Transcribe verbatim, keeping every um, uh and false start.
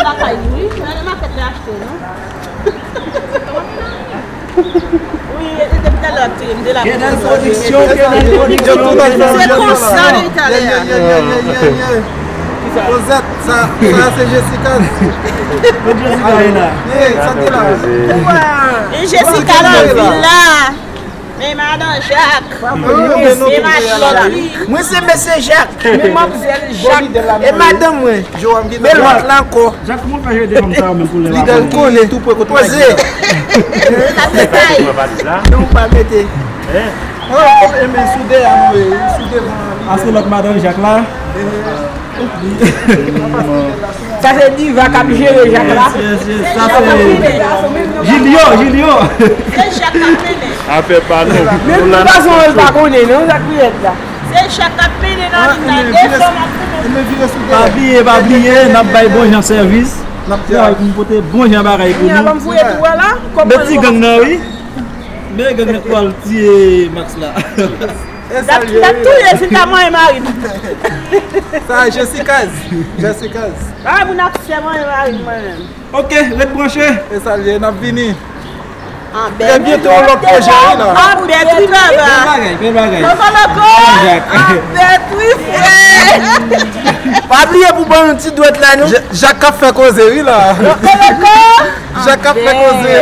Lakay li, wi. Nan makèt la achte, non? Wi, e depi talè ap tire, m te la. Kenel Production, Kenel Production. Se konsa li talè a. Rosette, sa, sa se Jessica. Kot Jessica ye la? Hey, sa ki la? E Jessica la, vin la. Men madan Jak. E madan Jak. Mwen se mesye Jak. Men manmzèl Jak. E madan mwen. Men lòt la ankò. Jak, kòman w fè jete fanm sa yo menm pou lè la? Li dal konnen tou pre kote. Poze. Sa se sa. Nou pa mete. Oh, e men sou de a nou ye, sou devan. A se lòt madan Jak la. Sa se Diva k ap jere Jak la. Yes, yes, yes. Sa se Julio, Julio. Se Jak k ap mennen. Afè pa nou. Men de tout fason, l pa konnen non sa k ret la. Se Jak k ap mennen nan vin la, de fanm ap mennen. Pa bliye, pa bliye, n ap bay bon jan sèvis. N ap travay pou n pote bon jan bagay pou nou. Ban m fouye tou a la. Men ti gang nan, wi. Men gang nan k pral tiye Max la. L ap, l ap touye si l ta manyen mari m. Sa Jessica, Jessica. Bagay moun ap fè manyen mari m mwen menm. Ok, ret branche. E sa l ye, n ap vini. Trè byento, lòt pwojè wi la. Anbèt wi baba. Bèl bagay, bèl bagay. Loko loko. Anbèt wi frè. Pa bliye pou ban nou ti dwèt la non. Jak k ap fè koze wi la. Loko loko. Jak k ap fè koze.